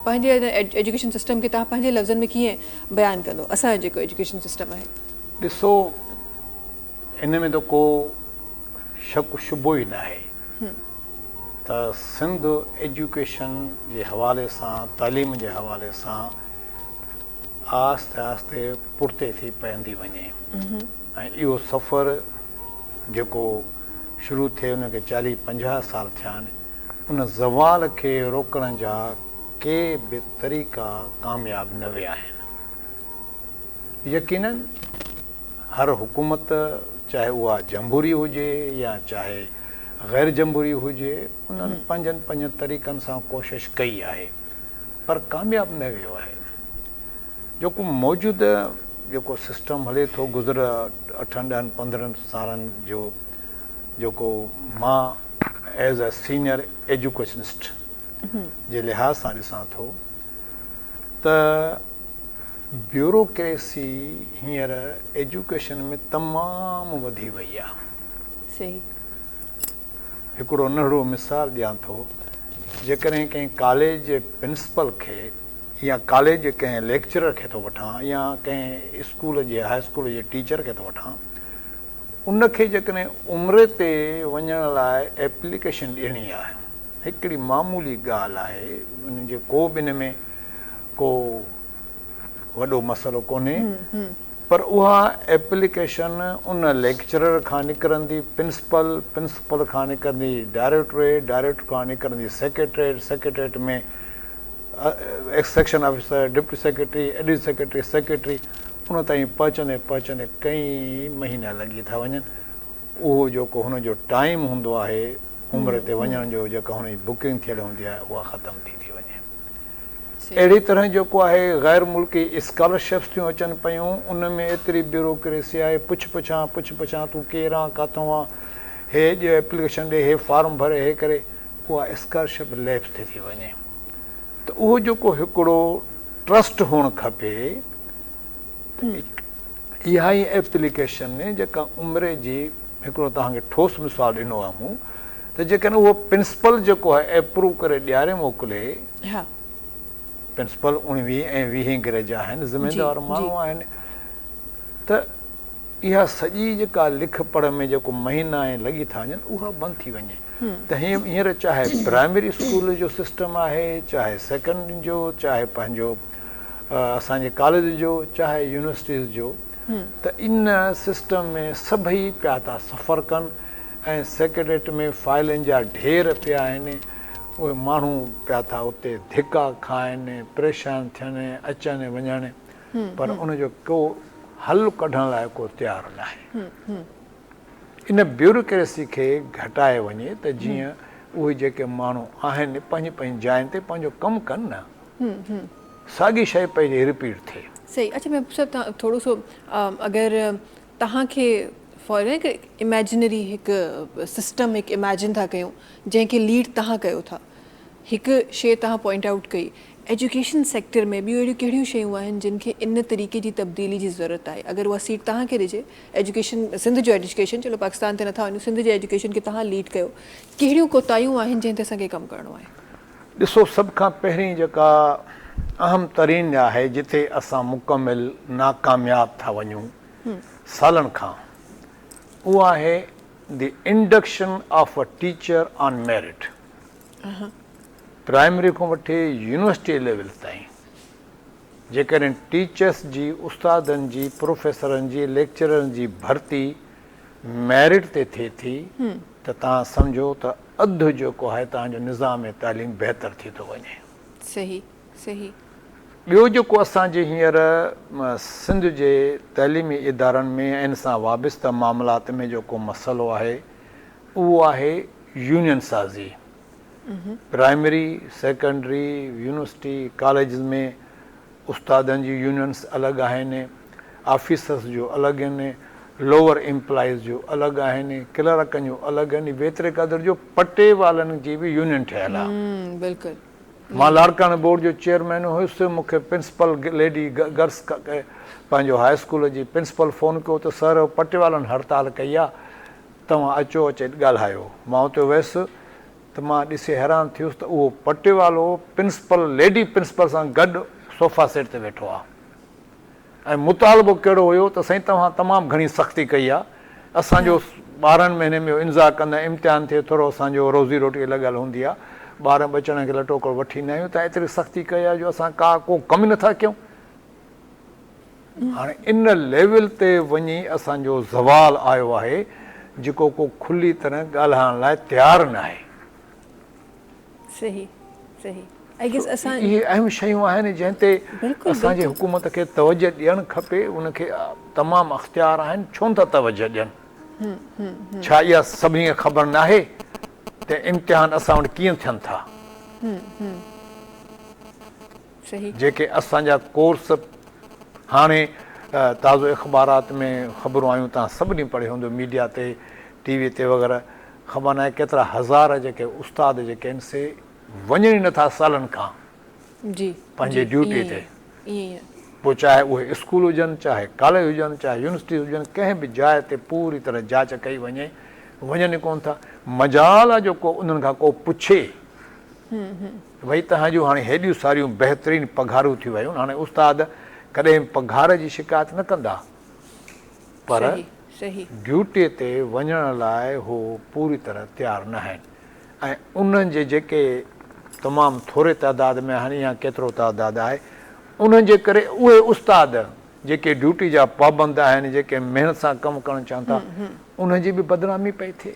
پنهنجي ان education system کي توهان پنهنجي لفظن ۾ ڪيئن بيان ڪندو اسان جو جيڪو ايجوڪيشن سسٽم آهي. ڏسو ان ۾ ته ڪو شڪ شبهو ئي ناهي ته سنڌ ايجوڪيشن جي حوالي سان تعليم جي حوالي سان آهستي آهستي پٺتي ٿي پوندي وڃي ۽ اهو سفر جيڪو شروع ٿئي ان کي چاليهه پنجاهه سال ٿيا آهن. ان زوال کي روڪڻ جا ڪي به طريقا ڪامياب نه ويا آهن. يقيناً هر حڪومت چاهي اها جمهوري هجي يا چاهي غير جمهوري هجي انهن پنهنجن پنهنجن طريقن سان ڪوشش ڪئي آهي پر ڪامياب نه ويو آهي. جيڪو موجوده جيڪو سسٽم هلي ٿو گذريل اٺن ڏهن پندرهن سالن جو جيڪو مان ايز اي سينئر ايجوڪيشنسٽ جي لحاظ سان ڏسان ٿو ته بيوروڪريسي هينئر ايجوڪيشن ۾ تمام وڌي وئي آهي. صحيح. هڪڙو ننڍڙو مثال ڏيان ٿو، جيڪڏهن ڪنهن ڪاليج جي پرنسپل کي يا ڪاليج جي ڪنهن ليڪچرر کي ٿو وٺان يا ڪنهن اسڪول جي هاء اسڪول جي ٽيچر کي ٿو وٺان، ان کي جيڪڏهن عمري تي وڃڻ لاء ايپليڪيشن ڏيڻي آهي، هڪڙي معمولي ڳالهه آهي، ان جي ڪو به ان ۾ ڪو وڏو مسئلو ڪونهي، پر اها ايپليڪيشن ان ليڪچرر کان نڪرندي پرنسپل، پرنسپل کان نڪرندي ڊائريڪٽوريٽ، ڊائريڪٽوريٽ کان نڪرندي secretariat, secretariat ۾ section officer, deputy secretary, additional secretary, secretary ان تائين پهچندي پهچندي ڪئين مهينا لڳي ٿا وڃن. اهو جيڪو هن جو ٽائيم هوندو آهي عمري تي وڃڻ جو جيڪا هن جي بڪنگ ٿيل هوندي آهي اها ختم ٿي ٿي وڃي. اهڙي طرح جيڪو آهي غير ملڪي اسڪالرشپس ٿيون اچن پيون ان ۾ ايتري بيوروڪريسي آهي پڇ پڇان پڇ پڇان تون ڪير آن ڪاٿون آن هي ڏي ايپليڪيشن ڏي هي فارم ڀر هي ڪري اها اسڪالرشپ ليپس ٿي ٿي وڃي ته اهو جيڪو هڪڙو ٽرسٽ هئڻ کپي ته اها ئي ايپليڪيشن جيڪا عمري جي هڪڙو توهان کي ٺوس مثال ڏنو آهي مون ته جيڪڏهن اهو پرنسپل جيڪو آهي ايپروو ڪري ڏياري موڪلي پرنسپل اڻويهين ۽ ويهين گريڊ جا آهن ذميدار ماڻهو آهن ته اها سڄي جيڪا لک پڙهه ۾ جيڪو مهينا ۽ لڳي ٿا وڃن اها بند ٿي وڃي ته هينئر چاهي پرائمري اسڪول جو سسٽم آهي چاهي سيڪنڊري جو چاهي پنهنجو اسان جي ڪاليج جو چاهي يونيورسٽيز جو ته ان سسٽم ۾ سڀئي پيا ٿا سفر ڪن ۽ سيڪريٽريٽ ۾ فائلن جا ڍير پيا آهن اهي ماڻهو پيا ٿا اتي ڌڪا کائن پريشان ٿين اچن وڃن پر ان جو ڪو حل ڪڍڻ لاء ڪو تيار ناهي. ان بيوروڪريسي کي گهٽايو وڃي ته جيئن اهي جيڪي ماڻهو آهن پنهنجي پنهنجي جاين تي پنهنجو ڪم ڪن نه ساڳي شيء پئي رپيٽ ٿئي. صحيح اڇا محبوب صاحب تهان ٿورو سو اگر تهان کي فار هڪ اميجنري هڪ سسٽم هڪ اميجن ٿا ڪيون جنهن کي ليڊ تهان ڪيو ٿا هڪ شيء توهان پوائنٽ آئوٽ ڪئي، ايجوڪيشن سيڪٽر ۾ ٻيون اهڙيون ڪهڙيون شيون آهن جن کي ان طريقي جي تبديلي جي ضرورت آهي؟ اگر اها سيٽ توهان کي ڏجي، ايجوڪيشن سنڌ جو ايجوڪيشن چلو پاڪستان تي نٿا وڃون، سنڌ جي ايجوڪيشن کي توهان ليڊ ڪيو، ڪهڙيون ڪوتاهيون آهن جنهن تي اسان کي ڪم ڪرڻو آهي؟ ڏسو سڀ کان پهرين جيڪا اهم ترين آهي جتي اسان مڪمل ناڪامياب ٿا وڃون سالن کان اها آهي the induction of a teacher on merit. Primary کان وٺي يونيورسٽي ليول تائين جيڪڏهن ٽيچرس جي، استادن جي، پروفيسرن جي، ليڪچررن جي ڀرتي ميرٽ تي ٿئي ٿي ته توهان سمجهو ته اڌ جيڪو آهي توهان جو نظام تعليم بهتر ٿي ٿو وڃي. صحيح صحيح. ٻيو جيڪو اسان جي هينئر سنڌ جي تعليمي ادارن ۾ ۽ ان سان وابسته معاملات ۾ جيڪو مسئلو آهي اهو آهي يونين سازي. پرائمري، سيڪنڊري، يونيورسٽي، ڪاليجز ۾ استادن جي يونينس الڳ آهن، آفيسرس جو الڳ آهن، لوئر ايمپلائيز جو الڳ آهن، ڪلرڪن جو الڳ آهن، ويتري قدر جو پٽيوالن جي به يونين ٺهيل آهي. بلڪل. مان لاڙڪاڻي بورڊ جو چيئرمين هيس، مون کي پرنسپل ليڊي گرلس پنهنجو هاء اسڪول جي پرنسپل فون ڪيو ته سر پٽيوالن هڙتال ڪئي آهي، توهان اچو اچي ڳالهايو. مان اتي ويس ته ته مان ڏسي حيران ٿيس ته اهو پٽيوالو پرنسپل ليڊي پرنسپل سان گڏ صوفا سيٽ تي ويٺو آ ۽ مطالبو ڪهڙو هيو ته سائين توهان تمام گهڻي سختي ڪئي آ اسان جو ٻارهن مهيني ۾ انزا ڪندا امتحان ٿئي ٿورو اسان جو روزي روٽي لڳل هوندي آ ٻارن ٻچڙن کي لٽو ڪپڙو وٺي ايندا آهيون توهان ايتري سختي ڪئي آ جو اسان ڪا ڪو ڪم ئي نٿا ڪيون. هاڻي ان ليول تي وڃي اسان جو زوال آيو آهي جيڪو ڪو کلي طرح ڳالهائڻ لاء تيار ناهي. صحيح صحيح I guess اسان اهي اهم شيون آهن جنهن تي اسان جي حڪومت کي توجه ڏيڻ کپي ان کي تمام اختيار آهن ڇو نٿا توجه ڏين ڇا اها سڀني کي خبر ناهي ته امتحان اسان وٽ ڪيئن ٿين ٿا. جيڪي اسان جا ڪورس هاڻي تازو اخبارات ۾ خبرون آيون توهان سڀني پڙهيو هوندو ميڊيا تي ٽي وي تي وغيره خبر ناهي ڪيترا هزار جيڪي استاد جيڪي آهن سي وڃن ئي نٿا سالن کان پنهنجي ڊيوٽي تي پوء چاهي اهي اسڪول هجن چاهي ڪاليج هجن چاهي يونيورسٽيز هجن ڪنهن به جاء تي پوري طرح جاچ ڪئي وڃي وڃن ئي ڪونه ٿا مجال آ جو ڪو انهن کان ڪو پڇي ڀئي توهان جون هاڻي هيڏيون ساريون بهترين پگهارون ٿي ويون، هاڻي استاد ڪڏهن به پگهار جي شڪايت نه ڪندا پر ڊيوٽي تي وڃڻ لاء هو پوري طرح تيار نه آهن ۽ انهن جي جيڪي تمام ٿوري تعداد ۾ آهن يا ڪيترو تعداد آهي انهن جي ڪري اهي استاد جيڪي ڊيوٽي جا پابند آهن جيڪي محنت سان ڪم ڪرڻ چاهن ٿا انهن جي به بدنامي پئي ٿئي.